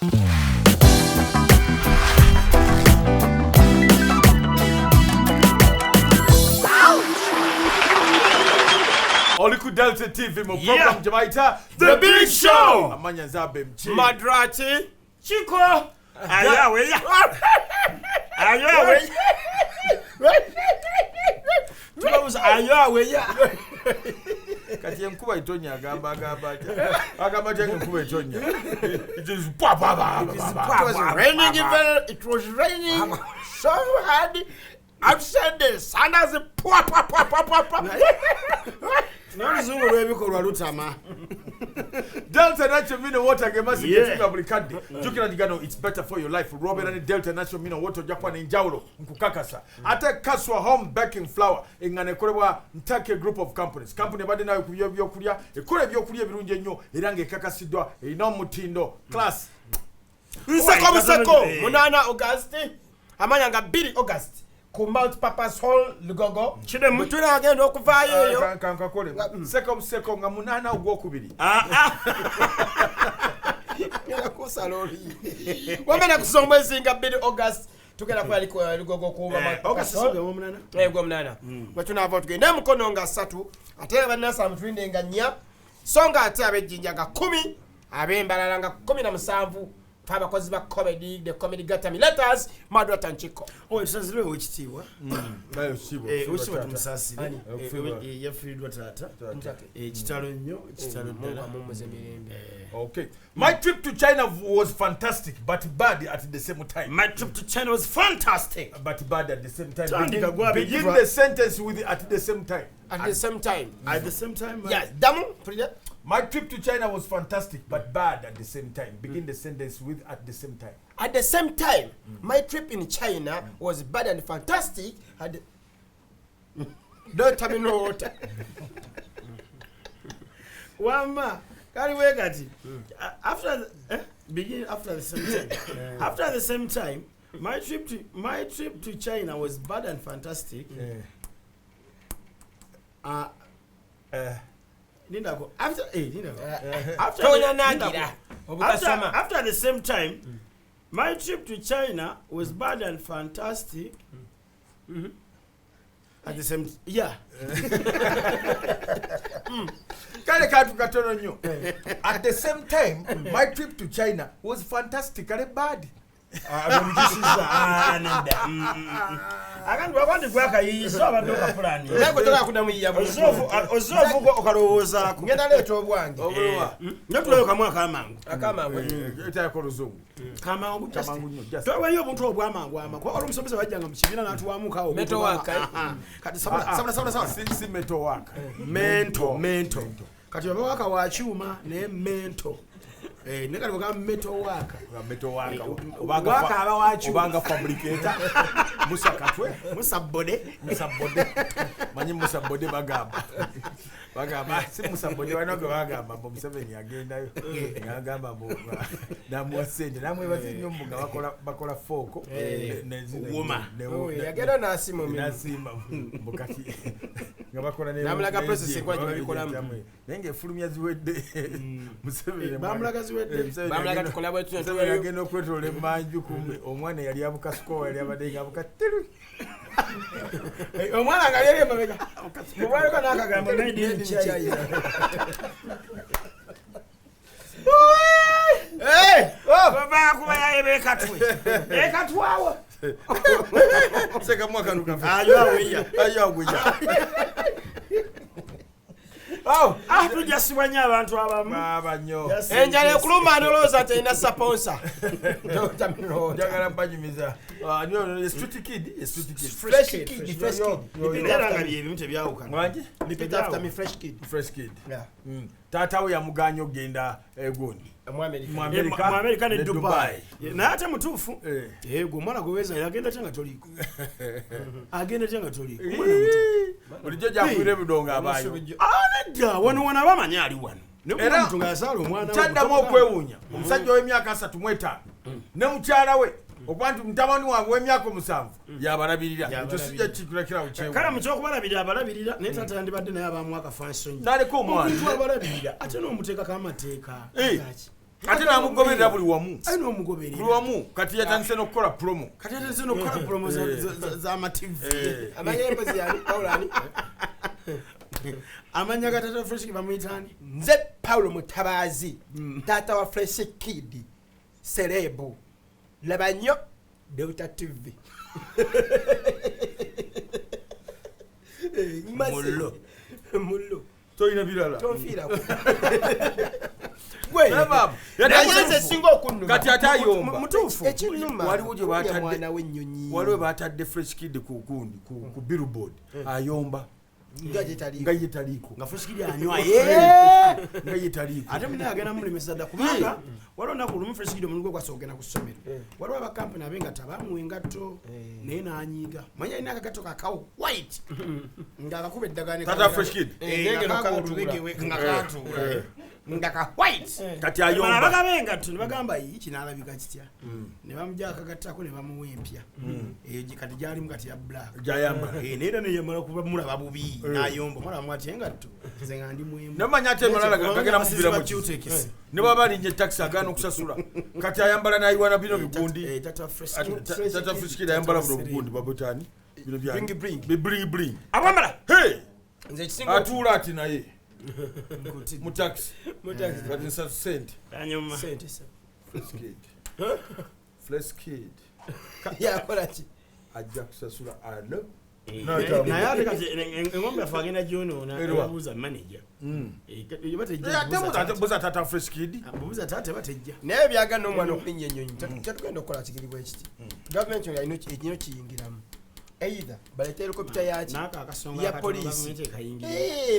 Oli ku Delta TV mu program gye bayita The Big Show. Amanya nzabe mki. Madrati. Chiko. Ayawe. Ayawe. Tubabuza ayawe ya. Kati enkuba etonya agamba agamba atya? Agamba atya enkuba etonya? It is pa pa pa pa, pa. It was raining very, it was raining so hard outside the sun has pwa pwa pwa pwa pwa pwa. N'oluzungu lw'ebikolwa lutama. Delta Natural Mineral Water ge mazzi getunywa buli kadde. Jjukira nti gano it's better for your life. Lw'obeera ne Delta Natural Mineral Water ojja kuba n'enjawulo nkukakasa. Ate Kaswa Home Baking Flour eŋŋano ekolebwa Ntake Group of Companies. Kampuni ebadde nayo ku by'ebyokulya, ekola ebyokulya ebirungi ennyo era ng'ekakasiddwa erina omutindo class. Nseko buseko Eh. 8 August amanya nga 2 August ku Multipurpose Hall Lugogo. Kidemu. Tunagenda okuvaayo eyo. Kankakole. Nseko buseko nga 8 ogwokubiri. Ngenda kusala oluyi. Wamena kusoma omwezi nga 2 August tugenda kuba Lugogo ku August Multipurpose Hall. si gwe omunana? Eh, gwa 8. Bwe tunaava tugende e Mukono nga 3 ate abannansi mutulinde nga 4 so nga ate ab'ejjinja nga 10 ab'embalala nga 17 fe abakozi ba comedy the comedy gatami letters Madrata Nchiko. Oh, tusasire owekitiibwa. Nayo sibwa. Eh, owekitiibwa tumusaasire. Ani? Eh, Okufiirwa. yafiiriddwa taata. Taata. Eh, kitalo nnyo, kitalo ddala. Mumuze mirembe. Okay. My trip to China was fantastic but bad at the same time. My trip to China was fantastic. But bad at the same time. Tandika gwa Begin abijjwa. the sentence with at the same time. At the same time. At the same time, Yes, damu mpulire. My trip to China was fantastic but bad at the same time. Begin the sentence with at the same time. At the same time, my trip in China was bad and fantastic. At the... Don't tell me no water. Wamma kali bwe kati after begin after the same time. After the same time, my trip to China was bad and fantastic. Nindako after nindako. After Tonya the- nagira. nindako. Obutasoma. After the same time, my trip to China was bad and fantastic. At the same yeah. Kale kantu katono nnyo. At the same time, my trip to China was fantastically bad. Akantu abandi gwakayiyiza abadde okapulani. Naye gwe toyagala kuddamu yiya bulungi. Ozoovuga okalowoozaako. Ngenda leeta obwange. Obulwa. Naye tulayo kamu akamangu. Akamangu. Etayako oluzungu. Kamangu just. Kamangu nnyo, just. Twawayo obuntu obwamangu ama. Kuba waliwo omusomesa wajjanga mu kibiina n'atuwaamuko awo. Metal work, eh? Aha. Kati sabula sabula sabula sabula. Si metal work. Mento mento. Kati oba waka wa kyuma naye mento. Eh, naye kati bw'ogamba metal work. Metal work. Work aba wa kyuma. Obanga fabricator. Musa Katwe. Musa Bode. Musa Bode. Manyi Musa Bode bagamba. Bagamba si Musa Bode balina gwe bagamba mbu Museveni agendayo. N'agamba mbu n'amuwa ssente n'amwebaza nnyo mbu nga bakola fooko. Wuma. Yagenda n'asiima omulimu. N'asiima mbu kati nga bakola ne N'amulaga ne process ne enkola gye babikolamu. Naye ng'efulumya ziwedde. Museveni Bamulaga ziwedde. Museveni Bamulaga tukola bwe tutyo, Museveni agenda okwetoola emmanju kumbe omwana eyali abukasuko yali abadde nga abuka tiru. Omwana nga yali emabega. Mubwaliko n'akagambo made in China. Hey! Bakuba ebekatwe. Ekatwawo. Sekamu akantu kaffe. Ayo aweya. Ayo aweya. Oh, Ah, tujasibwa nnyo abantu abamu. baaba nnyo. Enjala ekuluma ndowooza terina saponsa. Don't tell me no water. Njagala mbanyumiza. Ah, no, no, street kid, street kid. Fresh kid, fresh Yo, kid. yo, yo. Era nga byebimu tebyawukana. Mwangi? Repeat after me, fresh kid. Fresh kid. Yeah. Taata we yamuganya okugenda egundi. Mu America. Mu Mu America America ne ne Dubai. Dubai. Naye ate mutuufu. Eh. Eh, gwe omwana gwe weeza agenda atya nga toliiko? Agenda atya nga toliiko? Omwana muto. Bulijjo gyakubira ebidongo abaayo. Ah, nedda wano wano aba amanyi ali wano. Naye Era omuntu nga yazaala omwana we kyaddamu muto. okwewuunya omusajja ow'emyaka 35 ne mukyala we okuba nti mutabani waabwe ow'emyaka 7 yabalabirira. Ekyo sijja kikulekerawo Kale kyewu. mu kyokubalabirira abalabirira naye taata yandibadde naye abamu akafansonyi. N'aleka omwana. Omuntu abalabirira ate n'omuteekako amateeka. Eh. Lwaki? Ate n'amugoberera buli wamu. Alina omugoberera Buli wamu kati yatandise n'okukola promo. Kati yatandise n'okukola promo z'amativi. Amanya embozi yani Paulo ani? Amanya ga Tata Fresh bamuyita ani? Nze Paulo Mutabazi, taata wa Fresh Kid celeb. Laba nnyo Delta TV. Mullo. Mullo. Tolina birala. Tonfiirako. Gwe. Laba, Naye nze singa okunnuma. Kati ate ayomba. Mutuufu. Ekinnuma. Waliwo gye batadde- mwana w'ennyonyi. Waliwo batadde Fresh Kid ku gundi ku billboard ayomba Nga gye taliiko. nga ye taliiko. Nga Fresh Kid anywa. Nga ye taliiko. Ate munne agenda mulemesa dda kubanga waliwo olunaku lumu Fresh Kid omulimu gwe gwasooka ogenda ku ssomero. Waliwo abakampani ab'engatto abamuwa engatto naye n'anyiiga. Manyi alina akagatto kakawo white ng'akakuba eddagala ne Tata kabeera- Fresh Kid. Nga Ng'engeno kago katuula. olubegewe nga katuula. Nga ka white. Kati ayomba. Bano abagaba engatto ne bagamba yi kinaalabika kitya. Ne bamugya akagattako ne bamuwa empya. Eyo kati gyalimu kati ya black. Gyayambala. Naye era neyamala kuba mulaba bubi n'ayomba omulaba mwati engatto nze nga ndi mwemu. Namanya ate malala gagenda muvira mu Cutex. Ne baba alinnya taxi agaana okusasula. Kati ayambala n'ayiwana bino bigundi. Tata Fresh Ate Kid. Tata Fresh Kid ayambala buno bugundi babutani. Bino bya Bling bling. Bi bling bling. Abamala. Hey! Nze ekisinga Atuula ati naye mu taxi. Mu taxi. Kati nsatu sente. Anyuma. Sente se. Fresh Kid. Fresh Kid. Yakola ki? Ajja kusasula ano. Naye ate kati engombe yaffe agenda gyonoona Erwa. ebabuuza manager. Ate buza Tata Fresh Kid. Buuza taata eba tejja. Naye byagana omwana okulinnya ennyonyi tetugenda okukola kigiri bwe kiti. Gavumenti oyo alina okiyingiramu. Either baleete helicopter yaki N'ako akasonga ya akatono poliisi. gavumenti ekayingira.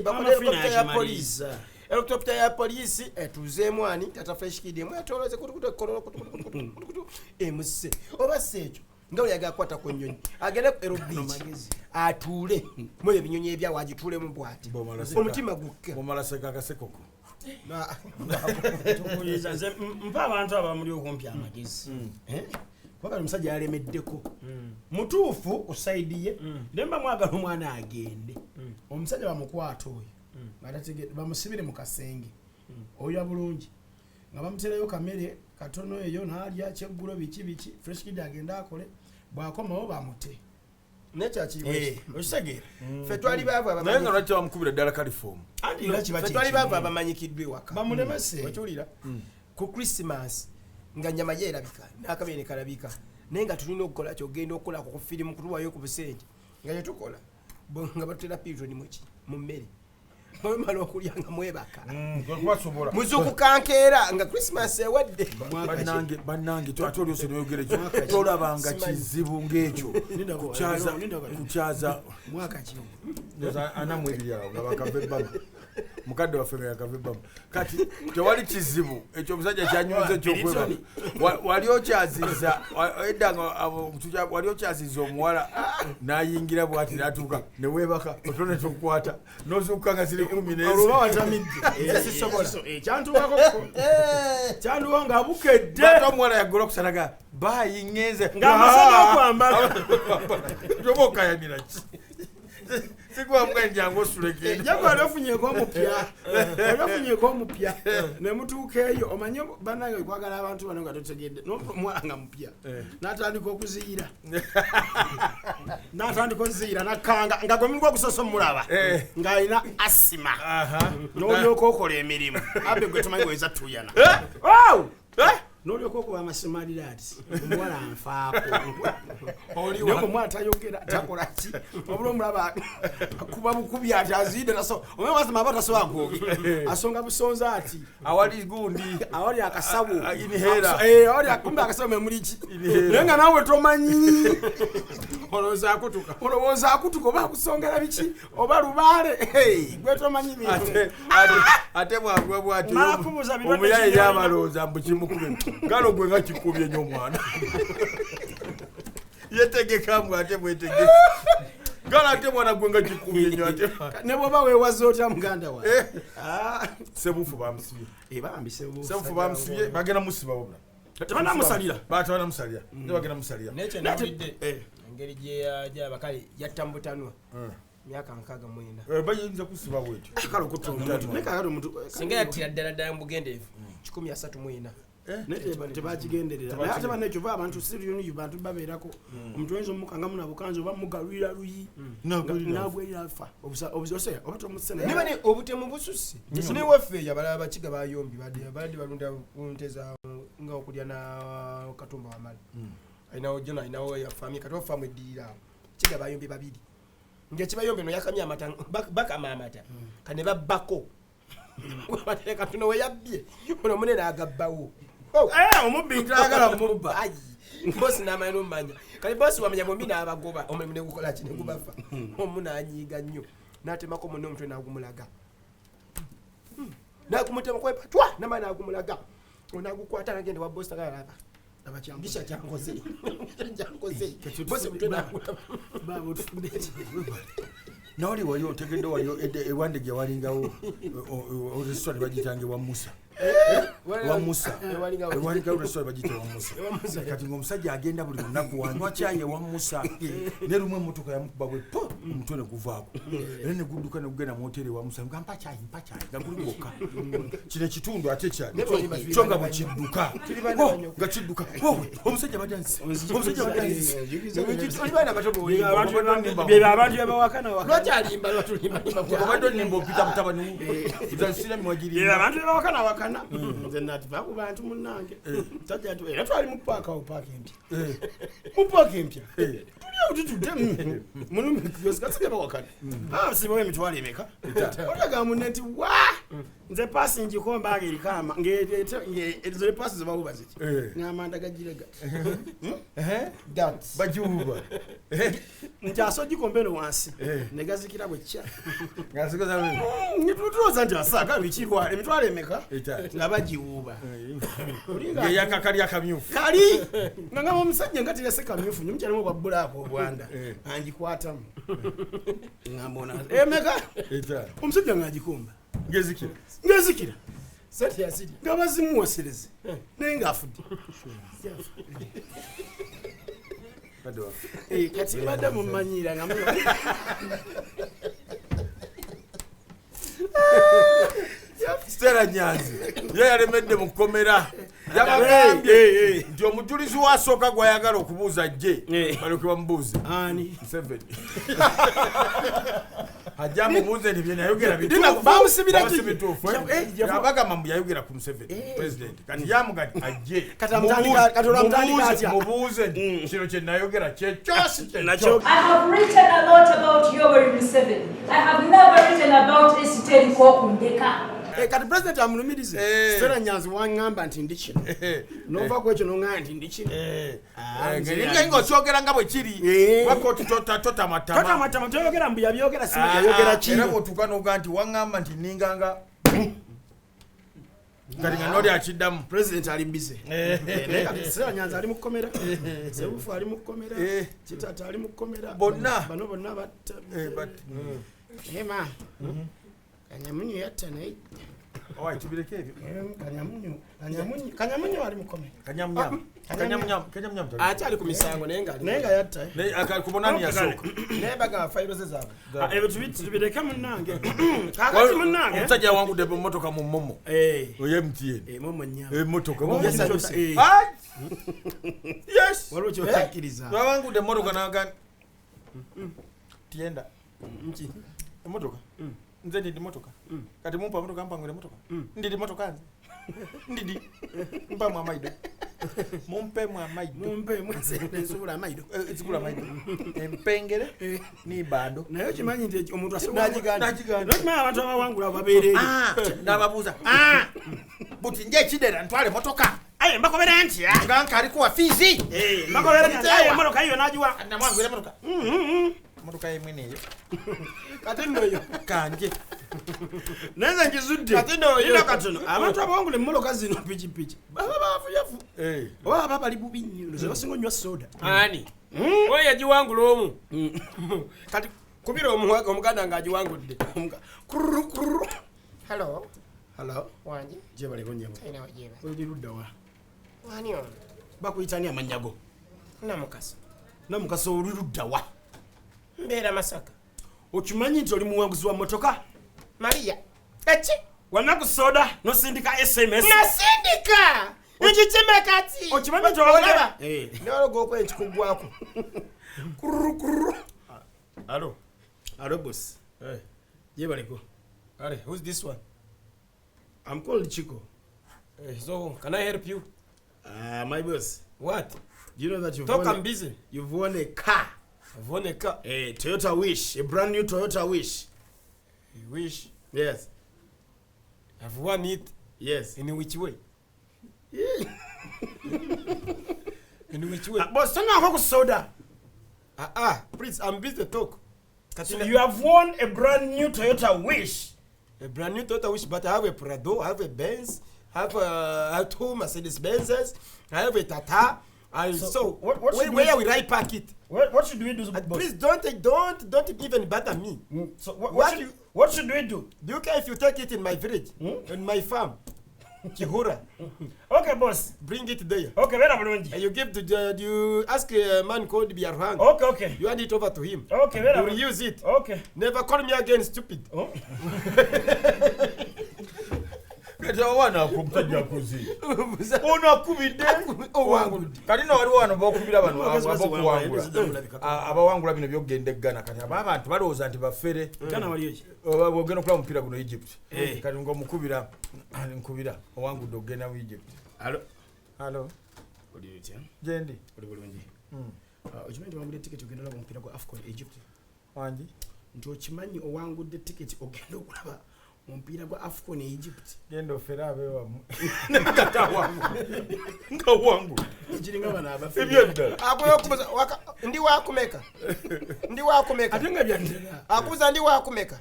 Bakole Mama helicopter Fina ya poliisi. akimaliriza. Helicopter ya poliisi etuuzeemu ani Tata Fresh Kid emwetoolooze kutukutu kololo kutukutu emusse. Oba si ekyo nga bwe yagala kukwata ku nnyonyi agende ku Aero Beach atuule mu ebyo ebinyonyi ebyawo agituulemu bw'ati Bw'omala seka. omutima gukke. Bw'omala seka akasekoko. Tukuliza nze mpa abantu abamuli okumpi amagezi. Kubanga omusajja yalemeddeko. Mutuufu ku sayidi ye naye mba mwagala omwana agende. Omusajja bamukwata oyo nga tategedde bamusibire mu kasenge oya bulungi nga bamuterayo kamere katono eyo n'alya kyeggulo biki biki Fresh Kid agende akole bw'akomawo bamute. Naye kyakiriwo ekyo. Okitegeera? Ffe twali baavu Naye nga abamanyi- lwaki tebamukubira ddala caliform? Anti era kiba ffe twali kyekimu. baavu abamanyikiddwa ewaka. Bamulemese. Okiwulira? Ku Christmas nga nyama ye erabika n'akabeere ne kalabika naye nga tulina okukola kyogenda okukola ku firimu kutuwayo ku busente nga kyetukola nga batutera piritoni muki mu mmere bwemala okulya nga mwebaka Basobola. muzuukuka nkeera nga Christmas ewadde. Bannange bannange ate oli osoma oyogera ekyo tolabanga kizibu ng'ekyo kukyaza kukyaza Mwaka ki? Ndoza 42 awo nga bakava ebbama mukadde waffe nga yakava ebbama kati tewali kizibu ekyo omusajja kyanyunze ekyokwebaka wali okyaziza edda nga wali okyaziza omuwala n'ayingira bwati n'atuuka ne weebaka otone tokukwata n'ozuukuka nga ziri 10 Olwo watamidde. Sisobola. Kyantuukako kyantuukako nga bukedde. ate omuwala yaggola okusalaga bayi ŋŋenze Ng'amaze n'okwambala. oba okayanira ki sikubamuga njangu osulekendo Jagu wali ofunyeeko omupya wali ofunyeeko omupya ne mutuuka eyo omanye bannange okwagala abantu bano nga totegedde n'omuwala nga mupya n'atandika okuziyira n'atandika okuziyira nakkanga nga gwe mulimu ogusoosa omulaba ng'alina asima n'olyoka okola emirimu abe gwe tomanyi weza tuyana n'olyoka okuba amasimalira ati omuwala anfaako naye omuwala tayogera takola ki wabula omulaba akuba bukubi ati aziyidde omwazima aba tasobola kwogera asonga busonza ati awali gundi awali akasawo Inhaler. Awali kumbe akasawo memuli ki Inhaler. naye nga naawe tomanyi olowooza akutuka olowooza akutuka oba akusongera biki oba lubaale Hey, gwe tomanyi bintu ate bwagwa bwati Mala kubuuza birwadde omuyaye ki by'olina. yabalowooza mbu kimukubye galo gwe nga kikubye nnyo omwana yetegeka mbw ate bwetegeka galo ate mwana gwe nga kikubye nnyo ate ne bwoba weewaza otya muganda wange sebufu bamusibye bambi sebufu sebufu bamusibye bagenda musiba wabula tebanamusalira batebanamusalira ne bagenda musalira naye kyenawulidde engeri gyeyabakale yatta mu butanwa Myaka 64. Bayinza kusiba bwetyo. Kale okutta omuntu, naye kakati omuntu Singa yattira ddala ddala mu bugenderevu, 134. Naye tebakigenderera, naye ate banekyo va abantu siriyoni bantu babeerako, omuntu oyinza omukangamu nabukanzi oba mugalwira luyi nagwerira afa obuse oba tomusena. Niba ne obutemu bususse newaffe eyo abalala bakiga bayombi badde balunda nte za nga okulya na Katumba Wamala, alinawo jona, alinawo yafaamu, kati ofaamu eddirira awo kiga bayombi babiri ngaekibayombi no yakamye amata, bakama amata kane babbako bateeka tuno we yabbye ono munene agabbawo. Omubbi ntagala mubba. Ayi, bosi n'amanya n'omumanya, kale bosi wamanya bombi n'abagoba, omulimu ne gukola ki, ne gubafa. Omu n'anyiiga nnyo n'atemako munne omutwe n'agumulaga, n'agumutemako epatwa n'amanya n'agumulaga, n'agukwata n'agenda wa bosi n'agalaba bisha kyankoze kyankoze, bosi omutwe n'agulaba. Nawali wali otegedde wali ewande gye walingawo restaurant bagiyitanga ewa Musa. Wa Musa. Ewalingawo restaurant bagiyita wa Musa. Kati ng'omusajja agenda buli lunaku wanywa caayi ewa Musa, ne lumu emmotoka yamukuba bwe po omutwe ne guvaako, era ne gudduka ne gugenda mu hoteeri ewa Musa, nga mpa caayi, mpa caayi, nga guli gwokka. Kino ekitundu ate kyali kyo nga bwe kidduka, nga kidduka, omusajja badde anzise, omusajja badde anzise. Oli baana bato bw'olimba. Abantu bebawakana. Lwaki alimba? Lwatulimba? Obadde onimba opita mutabani wo nzisira miwagiri. Abantu bebawakana wakana, nze nativa ku bantu munnange. Tajja era twali mu paaka awo, paaka empya, mu paaka empya tuli awo tutudde mulumikasibe bawakana sibawo emitwalo emeka, otaga munne nti wa nze paasi ngikomba nga eriko ama ezo paasi zebawuba ziti ng'amanda gagira gati bagiwuba nti aso gikomba eno wansi ne gazikira bwe kya tulowooza nti asaaga bikirwa emitwalo emeka nga bagiwuuba. Ng'eyakakali akamyufu kali nga ngamba omusajja nga teyase kamyufu nnyo, mukyalimu obwa bbulaaka obwanda angikwatamu ngamba ono emeka, omusajja ng'agikomba ngezikira ngezikira Sente yazirya. Nga bazimuwosereze naye ng'afudde. Kati mbadde mummanyiira nga Stella Nyanzi ye yalemedde mu kkomera, yabagambye nti omujulizi wasooka gw'ayagala okubuuza jje balyoke bamubuuze. Ani? Museveni ajja amubuuze nti bye nayogera bituufu. Bamusibira Oba si ki? bituufu, eh? Yabagamba mbu yayogera ku Museveni president, kati yamuga nti ajje Kati amutandika- kati olwamutandika atya? mubuuze nti kino kye nayogera kyekyo si kyekyo. Nakyo. I have written a lot about Yoweri Museveni. I have never written about Esiteri Kokundeka. Kati president amulumirize Stella Nyanzi waŋŋamba nti ndi kino, nova ku ekyo noŋŋamba nti ndi kino. Nga ng'okyogera nga bwe kiri wakooti totamatama. Totamatama, toyogera mbu yabyogera, si yayogera Era kino. bw'otuuka n'ogaa nti waŋŋamba nti ninganga kati nga n'oli akiddamu. President ali busy. Naye kati Stella Nyanzi ali mu kkomera, Sebufu ali mu kkomera, Kitata ali mu kkomera, Bonna. bano bonna batta. Ema Kanyamunyu yatta naye. Owaye tubireke ebyo. Kanyamunyu, Kanyamunyu, Kanyamunyu ali mu kkomera. Kanyamunyamu, Kanyamunyamu, Kanyamunyamu tali. Akyali ku misango naye nga Naye nga yatta. Naye kubonani yasooka. Naye bagamba fayiro ze zaabwe. Ebyo tubireke munnange, kakati munnange Omusajja yawangudde emmotoka mu momo oya MTN. Momo nnyabo. Emmotoka. Yasanyuse. Ai! Yes. Waliwo kyotakkiriza. Yawangudde emmotoka naga tiyenda Nki? emmotoka, nze ndidi motoka, kati mumpa motoka mpangule motoka, ndidi motoka nze ndidi mpamu amaido, mumpemu amaido. Mumpe nsobola amaido. Ezigula amaido empengere n'ibando. Naye okimanyi nti omuntu asobola N'agiganda. Naye okimanyi abantu abawangula babeera eyo. N'ababuuza buti nje ekidera ntwale motoka. Aye mbakobera ntya? Nga nkalikuwa fiizi. Mbakobera ntya? Aye emmotoka yiyo n'agiwa. Namwangula emotoka, emotoka yemwene eyo. Kati nno yo kanje. Naye nze nkizudde. Kati nno yo. Linda katono, abantu abawangula emmotoka zino pikipiki baba baavuyavu oba baba bali bubi nnyo, nze basinga onywa soda. Ani oyo yagiwangula omu? Kati kubira omuganda ng'agiwangudde. Kururu kururu. Hello. Hello. Wangi. Gyebaleko nnyabo. Talina wagyeba. Oli ludda wa? Wani ono? Bakuyita ani amannya go? Namukasa. Namukasa, oli ludda wa? Mbeera Masaka. Okimanyi nti oli muwanguzi wa mmotoka? Maria eki Wanaku soda nosindika SMS. Nasindika nkikime kati. Okimanyi nti olaba? Olaba newaloga enkikuggwako. Kururu kururu. Alo. Alo boss. Hey. Yebaleko. Are, who's this one? I'm called Chico. So can I help you? My boss. What? Do you know that you've Talk, won I'm busy. You've won a car. I've won a car. A Toyota Wish, a brand new Toyota Wish. You wish? Yes. I've won it. Yes. In which way? Yeah. In which way? Boss, turn on soda. Please, I'm busy to talk. So you have won a brand new Toyota Wish. A brand new Toyota Wish, but I have a Prado, I have a Benz, I have two Mercedes Benzes, I have a Tata. So what where will I park it? What should we do? Please don't even bother me. So what should we do? Do you care if you take it in my village, in my farm, Kihura? Okay, boss. Bring it there. Okay, where are you? And you give to the, you ask a man called Biarhang. Okay, okay. You hand it over to him. Okay, where you reuse it. Okay. Never call me again, stupid. Oh. Kati no waliwo wano bokubira bano abawangula bino byokugenda eggana kati abantu balowooza nti bafere ogenda okulaba omupiira guno Egypt kati ng'omukubira nkubira owangudde okugenda mu Egypt. Alo. Oli otya? Gyendi. Oli bulungi. Okimanyi nti owangudde tiketi ogenda olaba omupiira gwa AFCON Egypt? Wangi? Nti okimanyi owangudde tiketi ogenda okulaba omupiira gwa AFCON Egypt? Genda ofere abeewamu. Nga wangu. Ekiringa bano abafere. Ebyaddala. Ndi wakumeka. Ndi wakumeka. Ate nga byaddala. Akubuuza ndi wakumeka.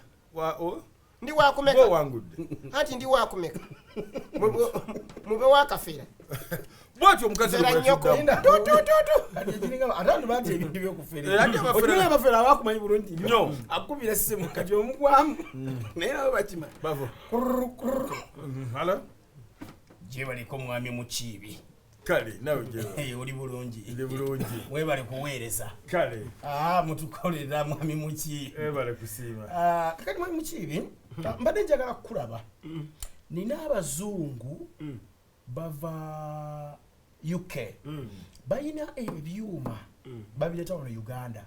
Ndi wakumeka. Gwe wangudde. Anti ndi wakumeka. Mube wakafera. Bwatyo omukazi ate banti ebintu byokufera. Okimanyi abafere abakumanyi bulungi nnyo. Akubira essimu kati omugwamu. Naye nabo bakimanyi. Alo? Gyebaliko mwami Mukiibi. Kale nawe gye. Oli bulungi. Ndi bulungi. Webale kuweereza. Kale. Mutukolera mwami Mukiibi. Webale kusiima. Kakati mwami Mukiibi, mbadde njagala kukulaba. Nina abazungu bava UK. Balina ebyuma babireeta wano Uganda.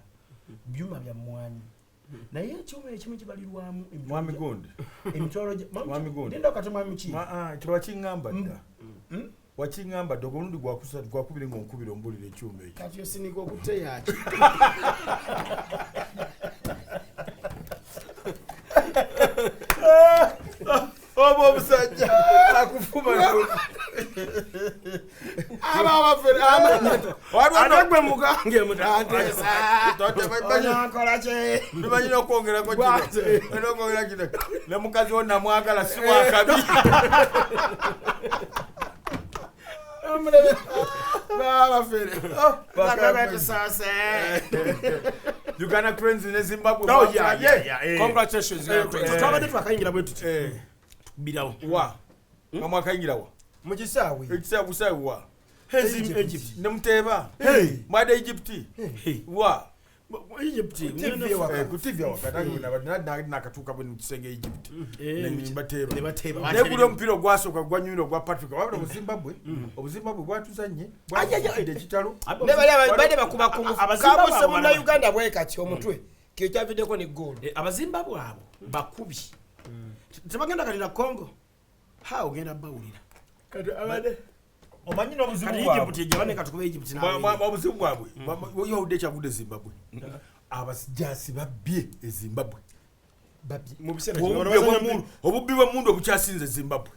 Byuma bya mmwanyi. Naye ekyuma ekimu kibalirwamu mwami gundi. Emitwalo mwami gundi. Linda kati mwami Mukiibi. Tewakiŋŋamba dda. Wakiŋŋamba dda omulundi gwakubiri ng'onkubira ombulira ekyuma ekyo. Kati osinika okuteya ki? Oba omusajja akufuma. Ate gwe mugange mutanteesa. Onankola ki? Bimanyi okwongerako kino. Ne mukazi wo namwagala si wakabi. Uganda Cranes ne Zimbabwe. Oh yeah. Congratulations Uganda Cranes. Twabadde twakayingira bwe tuti. Tukubirawo. Wa. Nga mwakayingira wa? Mu kisaawe. Ekisaawe kusaawe wa? Egypt. Ne muteeba. Mwade Egypt. Wa. Egypt. Ku TV awaka. Nakatuuka bwe mu kisenge Egypt. Ne bateeba. Ne Naye guli omupiira ogwasooka gwanyumira ogwa Patrick. Wabula mu Zimbabwe, obuzimbabwe bwatuzannye. Bwatuzannye ekitalo. Ne bali badde bakuba ku ngufu. Kabuse munnayuganda bwe kati omutwe. Kye kyaviddeko ne ggoolo. Abazimbabwe abo bakubi. Tebagenda kati na Congo. Ha ogenda bawulira. Kati abadde omanyi n'obuzibu Kati bwabwe. Egypt ejja katukuba Egypt nawe. Obuzibu bwabwe. Yawudde ekyavudde Zimbabwe. Abasjaasi babbye e Zimbabwe. Mu biseera Obubbi bw'emmundu obukyasinze Zimbabwe.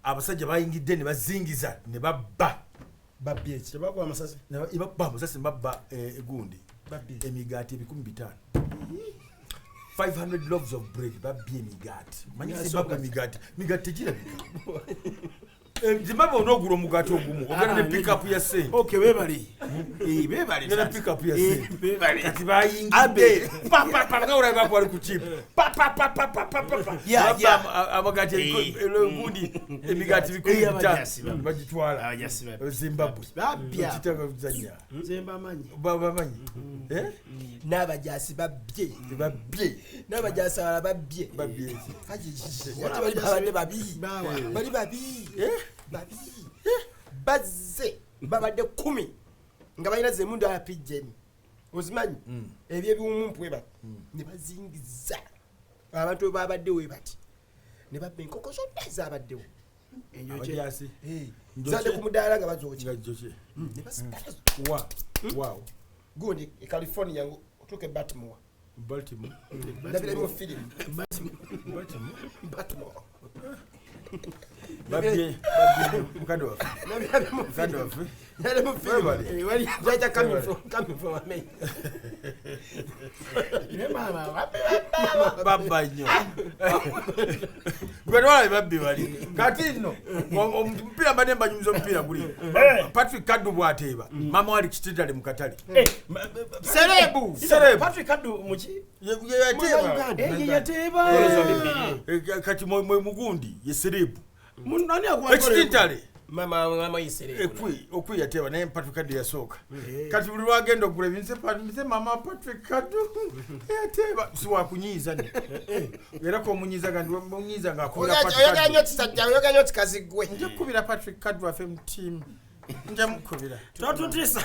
Abasajja bayingidde ne bazingiza ne babba. Babbye ki? Tebakuba amasasi. Ne babba amasasi ne babba egundi. Emigaati 5,000. 500 loaves of bread babbye emigaati. Manyi Zimbabwe emigaati. Migaati tegirabika. Zimbabwe onoogula omugaati ogumu ogenda ne pick up ya ssente. Okay, webale. Bebale. Ngena pick up ya Eh, sente. bebale. Kati bayingidde pa pa pa nga olaba kwali ku chip pa pa pa pa pa pa pa pa. Yeah, Baba yeah. amagaati gundi emigaati Eh, 5,000 abajasi baba. bagitwala Abajasi baba. Zimbabwe. Babbya. Kitaka kuzannya. Nze mbamanyi. Bamanyi. Eh? N'abajaasi babbye. Babbye. N'abajaasi abalala babbye. Babbye. Ate bali babadde babi. Bawa. Bali babi. Babi. Bazze babadde 10 nga balina zemundu apijjeni. Ozimanyi? Ebyebiwumumpu bwe bati. Ne bazingiza abantu bwe babadde we bati. Ne babba enkoko zonna ezabaddewo. Abajasi. Zabadde ku mudaala nga bazookya. Nga jokye. Ne basigala Wa. Wow. gundi e California ngo otuuka e Baltimore. Baltimore. Ndabiramu firimu. Baltimore. Baltimore. Babbye. Babbye. Mukadde waffe. Ndabiramu Mukadde firimu. waffe. Ndabiramu firimu. Webale. Jaja coming from America. Ne maama babbi Babba nnyo. Gwe twala babbi bali. Kati nno omupiira mbadde mbanyumiza omupiira guli. Patrick Kaddu bw'ateeba. Maama wali kititale mu katale. Serebu. Serebu. Patrick Kaddu muki? Ye yateeba. Eh, ye yateeba. Eh, kati mwe mugundi ye serebu. Nani akuwa Ekitintale. Mama ye serebu. Ekwi okwi yateeba naye Patrick Kaddu yasooka. Kati buli lwagenda okugula ebintu nze maama Patrick Kaddu yateeba si wakunyiiza nno. Era komunyiiza nga munyiiza ng'akubira Patrick Oyagala Kaddu. nnyo kisajja, oyagala nnyo kikazi ggwe. Nja kukubira Patrick Kaddu waffe mu ttiimu. Nja mukubira. Totutiisa.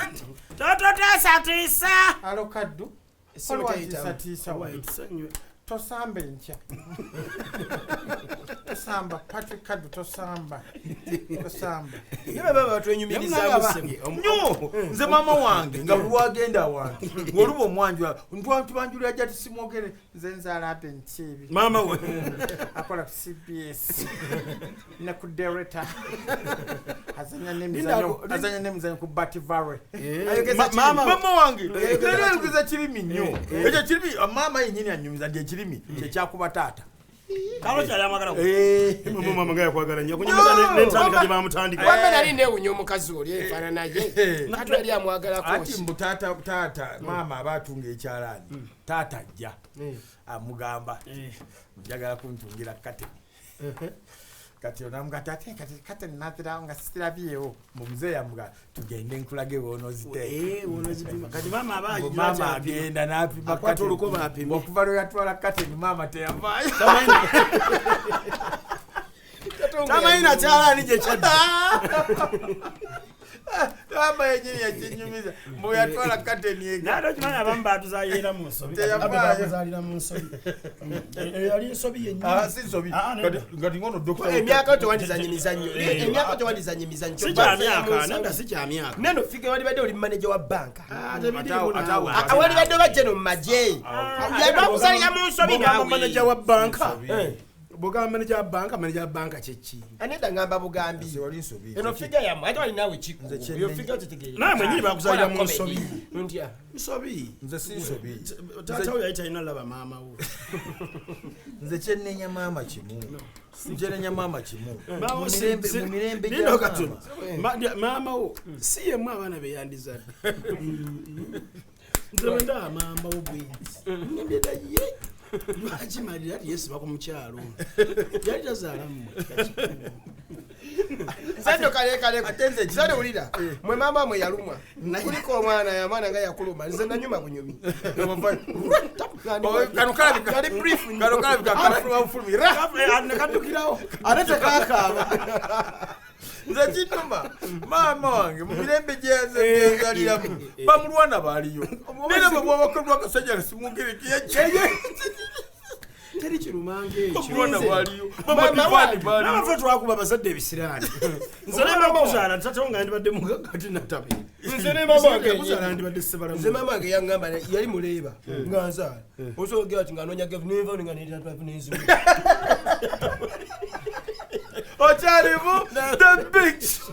Totutiisatiisa. Alo Kaddu. Essimu Waliwo teyitamu. atiisatiisa wano. Tosamba enkya. Tosamba Patrick Kaddu tosamba. Tosamba. Naye baba batwenyumirizaamu ssebo. Nnyo nze maama wange nga buli lwagenda awantu ng'oluba omwanjula ntubanjulira jja tisimwogere nze nzaala abe nkiibi Maama we. akola ku CBS ne ku Dereta azanya n'emizannyo ku Bat Valley. Ayogeza kiri. Maama we. Maama wange era ayogeza kirimi nnyo ekyo kirimi maama yennyini anyumiza nti ekirimi kyekyakuba taata. Kalo kyali amagala. Eh. Mama nga yakwagala nnyo. Kunyumiza n'entandika gye bamutandika. Wamma nali neewunya omukazi oli enfaanana ye. Kati yali amwagalako Anti ki? mbu taata taata maama aba atunga ekyalaani taata ajja amugamba njagala kuntungira kateni kati onamuga ate kati kateni nazirawo nga sirabyewo mumuzeeyi amuga tugende nkulage woonoziteeka. Eh, wonozipima. Kati maama aba Mbu maama agenda n'apima Akwata kateni. olukoba apime. Okuva lwe yatwala kateni maama teyavaayo. Tamanyi na kyalaani gye kyadda. Maama yennyini yakinyumiza mbu yatwala kateni ega. Naye ate okimanyi abamu batuzaalira mu nsobi. Teyavaayo. Abe bakuzaalira mu nsobi. Eyo yali nsobi yennyini. Ah, si nsobi. Ah, nedda. Kati ngono dokita Emyaka tewandizanye mizannyo. Emyaka tewandizanye mizannyo. Si kya myaka, nedda si kya myaka. Neno fige walibadde oli manager wa banka. Ah, tebiriimu Ate- naawe. ate- Walibadde obajje no mu magye. Bakuzaalira mu nsobi Bw'ogamba naawe. manager wa banka. Bw'ogamba manager wa banka, manager wa banka kye ki? Anedda ngamba bugambi. Wali nsobi. Eno figa yammwe ate wali naawe kikku. Nze kye Eyo nnenya. figa okitegeera. Naye mwennyini bakuzaalira mu nsobi. Ntya. Nsobi. Nze si nsobi. Taata we yali talina laba maama we. Nze kyennenya maama kimu. Nkyennenya maama kimu. Maama Mu wo si- mirembe- si- mu mirembe gya Linda katono. maama. Maama wo si yemu abaana be yandizadde. Nze bwe ndaba maama wo bwenti. Ngambye dda ye. Lwaki Malira ati yeesiba ku mukyalo ono? Yali tazaala mmwe. Nze nno kale kale. Ate nze Nze wulira. Mwe maama mwe yalumwa. Kuliko omwana yamwana nga yakuluma. Nze nanyuma bunyumi. Kano kalabika Kali brief nnyo. Kano kalabika kalafuluma bufulumi. Ra! Ne kaddukirawo ate tekakaaba. Nze kituma maama wange mu mirembe gyenzaliramu bamulwana baaliyo naye bwe bwabakolwa akasajja kasimugere Teri kirumanga ekyo. bamulwana baaliyo Maama bamadivaani wange. baaliyo. Nabaffe twakuba abazadde ebisiraani. Nze ne bakuzaala taata wange yandibadde mugagga ate natabe. Nze ne maama wange Yakuzaala yandibadde Ssebalamu. Nze maama wange yaŋŋamba yali muleeba nga nzaala. Osobola okugamba nti ng'anoonya gave nenva nga neetatu n'enzibu. Okyalimu the big show.